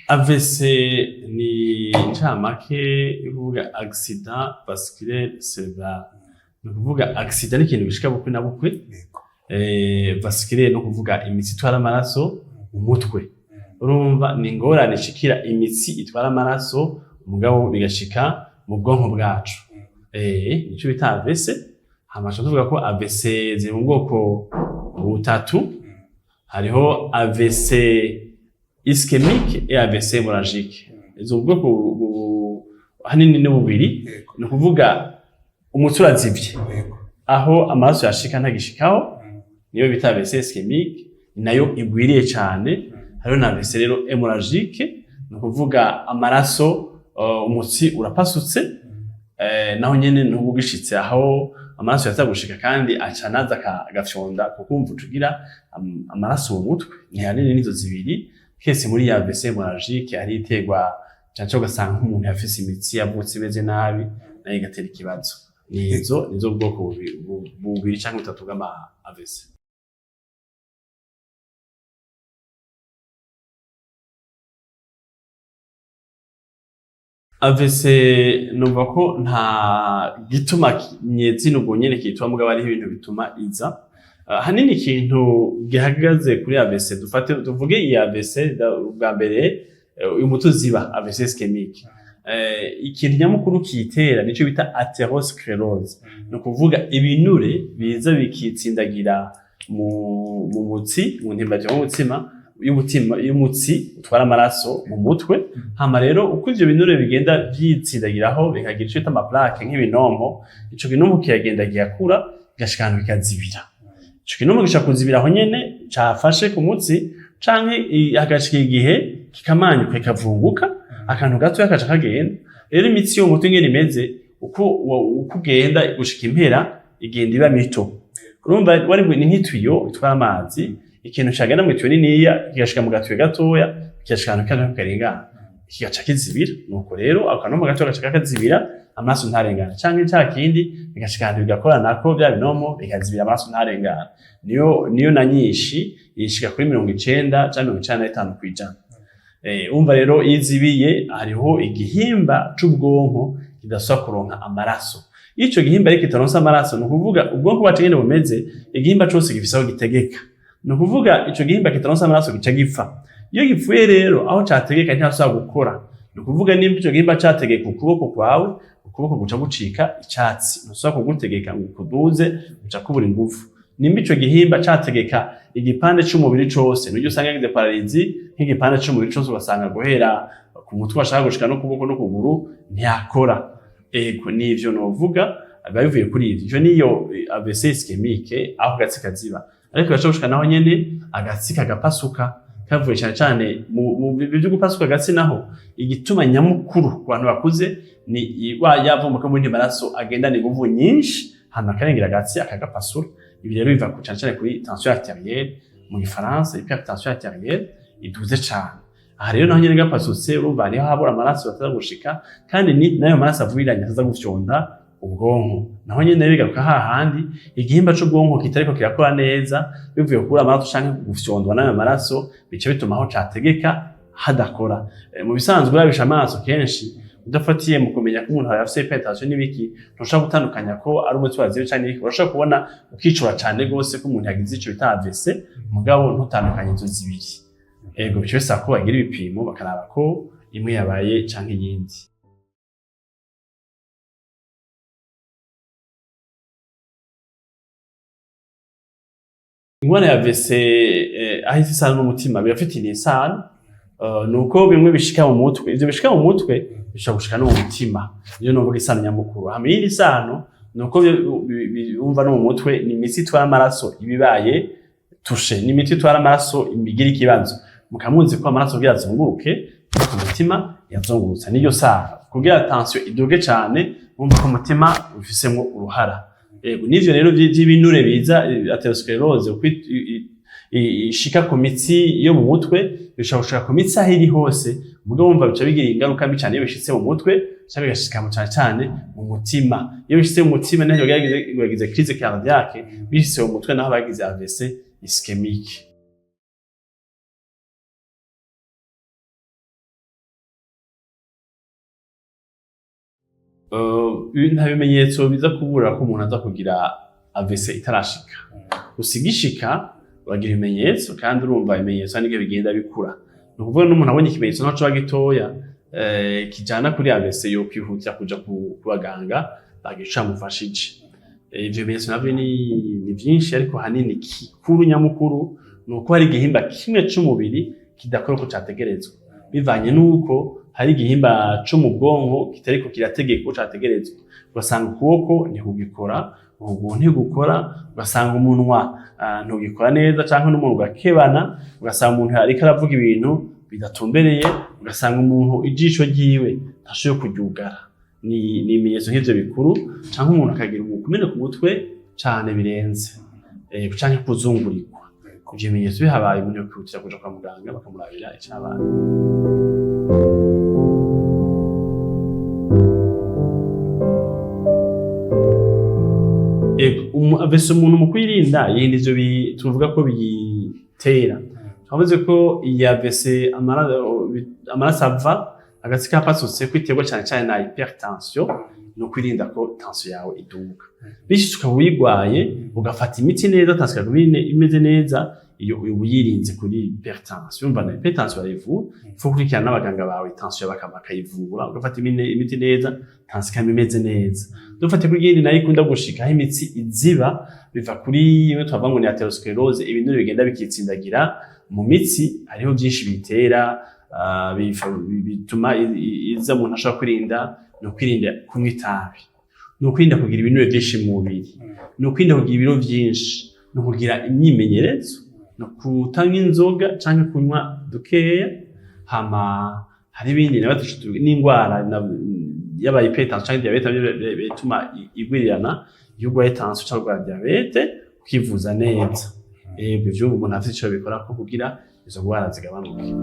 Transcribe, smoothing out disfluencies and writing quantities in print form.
AVC ni incamake yo kuvuga accident vasculaire cerebral. Ni ukuvuga accident ni ikintu gishika bukwi na bukwi, vasculaire no kuvuga imitsi itwara amaraso mu mutwe. Urumva ni ingorane ishikira imitsi itwara amaraso, mugabo bigashika mu bwonko bwacu. Nico bita AVC. Hama tuca tuvuga ko AVC ziri mu bwoko butatu. Hariho AVC ischémique et AVC hémorragique. Izo bwoko hanini ni bubiri. Ni ukuvuga umutsi urazivye, aho amaraso yashika ntagishikaho, niyo bita AVC ischémique, nayo igwiriye cane. Hariho na AVC rero hémorragique, ni ukuvuga amaraso, umutsi urapasutse, naho nyene ntuba ugishitse aho amaraso yaza gushika, kandi aca naza agafyonda, kuko umva uca ugira amaraso mu mutwe. Ni hanini nizo zibiri. Kese muri ya AVC hémorragique hari iterwa cane cane ugasanga nk'umuntu yafise imitsi yavutse imeze nabi, nayo igatera ikibazo. Nizo bwoko bubiri canke butatu bw'ama AVC. AVC numva ko nta gituma nyezina ubwo nyene kitwa, mugabo hariho ibintu bituma iza. Hanini ikintu gihagaze kuri AVC, dufate tuvuge iyi AVC bwa mbere, uyu muti uziba, AVC ischémique. Ikintu nyamukuru kiyitera nico bita athérosclérose. Ni ukuvuga ibinure biza bikitsindagira mu mutsi, mu ntimbazo y'umutima, y'umutima, y'umutsi utwara amaraso mu mutwe. Hama rero uko ivyo binure bigenda vyitsindagiraho, bikagira ico bita ama plaques, nk'ibinompo. Ico kinompo kiragenda gikakura, kigashika ahantu kikazibira. Ico kinompo gishobora kuzibira aho nyene cafashe ku mutsi, canke hagashika igihe kikamanyuka, kikavunguka, akantu gatoya kaca kagenda. Rero imitsi yo mu mutwe ingene imeze, uko ugenda gushika impera, igenda iba mito. Urumva wari ni nk'ituyo itwara amazi. Ikintu cagenda mu itiyo niniya kigashika mu gatiyo gatoya, kigashika ahantu kandi karengana, kigaca kizibira. Nuko rero ako kanompo gato gaca kakazibira, amaraso ntarengana, canke ca kindi bigashika ahantu bigakoranako vya binomo, bikazibira, amaraso ntarengana. Niyo na nyinshi ishika kuri 90 canke 95%. Umva rero iyo izibiye, hariho igihimba c'ubwonko kidasubira kuronka amaraso. Iyo ico gihimba ariko kitaronse amaraso, ni ukuvuga ubwonko bwacu ingene bumeze, igihimba cose gifise aho gitegeka. Ni ukuvuga ico gihimba kitaronse amaraso gica gipfa. Iyo gipfuye rero, aho categeka ntihasubira gukora. Ni ukuvuga nimba ico gihimba categeka ukuboko kwawe, ukuboko guca gucika icatsi, ntusubira kugutegeka ngo ukuduze, uca kubura inguvu. Nimba ico gihimba categeka igipande c'umubiri cose, niryo usanga yagize paralysie nk'igipande c'umubiri cose, ugasanga guhera ku mutwe washaka gushika no kuboko no kuguru ntiyakora. Ego, nivyo novuga biba bivuye kuri ivyo. Ivyo niyo AVC ischémique, aho agatsi kaziba. Ariko gashobora gushika naho nyene agatsi kagapasuka, kavuye cane cane mu byo gupasuka agatsi. Naho igituma nyamukuru ku bantu bakuze ni wa yavumbuka muri maraso agendana inguvu nyinshi, hama akarengera agatsi akagapasura. Ibi rero biva ku cane cane kuri tension artérielle, mu gifaransa hypertension artérielle iduze cane. Aha rero naho nyene gapasutse, urumva hariho habura amaraso ataza gushika, kandi ni nayo maraso avuriranye ataza gufyonda ubwonko. Naho nyene bigaruka hahandi igihimba c'ubwonko kitariko kirakora neza, bivuye kubura amaraso canke gufyondwa n'ayo maraso, bica bituma aho categeka hadakora. Mu bisanzwe urabisha amaso kenshi, udafatiye mu kumenya ko umuntu afise hypertension n'ibiki, ntushobora gutandukanya ko ari umutsi wazibye canke n'ibiki. Urashobora kubona ukicura cane gose ko umuntu yagize ico bita AVC, mugabo ntutandukanye izo zibiri. Ego, bica bisaba ko bagira ibipimo, bakaraba ko imwe yabaye canke iyindi. Ingwara ya AVC, aho ifise isano n'umutima, birafitaniye isano. Nuko bimwe bishika mu mutwe, ivyo bishika mu mutwe bishobora gushika no mu mutima. Niyo novuga isano nyamukuru. Hama iyindi sano nuko wumva no mu mutwe ni imitsi itwara amaraso iba ibaye touchée, ni imitsi itwara amaraso igira ikibazo. Mukamuzi ko amaraso kugira azunguruke ku mutima yazungurutse, niyo sano kugira tension iduge cane, wumva ko umutima ufisemwo uruhara. Yego, n'ivyo rero vy'ibinure biza, athérosclérose, uko ishika ku mitsi yo mu mutwe, bishobora gushika ku mitsi aho iri hose. Mugabo wumva bica bigira ingaruka mbi cane iyo bishitse mu mutwe, canke bigashika mu cane cane mu mutima. Iyo bishitse mu mutima naho bagize crise cardiaque, bishitse mu mutwe naho bagize AVC ischémique. Nta bimenyetso biza kubura ko umuntu aza kugira AVC itarashika. Gusa igishika uragira ibimenyetso, kandi urumva ibimenyetso nibyo bigenda bikura. Ni ukuvuga n'umuntu abonye ikimenyetso naco coba gitoya kijana kuri AVC, yokwihutira kuja ku baganga bagira ico bamufashije. Ivyo bimenyetso navyo ni vyinshi, ariko hanini kikuru nyamukuru ni uko hari igihimba kimwe c'umubiri kidakora uko categerezwa, bivanye n'uko hari igihimba co mu bwonko kitariko kirategeka uko categerezwa. Ugasanga ukuboko ntikugikora, ukuguru ntigukora, ugasanga umunwa ntugikora neza, canke n'umuntu ugakebana, ugasanga umuntu ariko aravuga ibintu bidatumbereye, ugasanga umuntu ijisho ryiwe ntashoboye kuryugara. Ni ibimenyetso nk'ivyo bikuru, canke umuntu akagira kumeneka umutwe cane birenze, canke kuzungurirwa. Ivyo bimenyetso bihabaye, umuntu yokwihutira kuja kwa muganga bakamurabira icabaye. Ego, AVC umuntu mu kwirinda yirinda ivyo tuvuga ko biyitera. Twavuze ko iyi AVC amaraso ava agatsi kapasutse ko iterwa cane cane na hypertension, ni ukwirinda ko tension yawe iduga. Bishitse ukaba uyigwaye, ugafata imiti neza, tension ikaguma imeze neza, iyo uba uyirinze kuri hypertension. Urumva na hypertension barayivura, faut gukurikirana n'abaganga bawe tension bakayivura, ugafata imiti neza, tension ikaba imeze neza. Dufate kuri iyindi nayo ikunda gushika aho imitsi iziba, biva kuri imwe twavuga ngo ni atherosclerose, ibinure bigenda bikitsindagira mu mitsi. Hariho byinshi bitera, bituma iza. Umuntu ashobora kwirinda ni ukwirinda kunywa itabi, ni ukwirinda kugira ibinure byinshi mu mubiri, ni ukwirinda kugira ibiro byinshi, ni ukugira imyimenyerezo, ni ukutanywa inzoga canke kunywa dukeya. Hama hari ibindi nawe n'indwara yaba hypertension canke diabète navyo bituma igwirirana. Iyo urwaye tension canke urwaye diabète, ukivuza neza. Ego, ivyo umuntu afite ico bikorako kugira izo ndwara zigabanuke.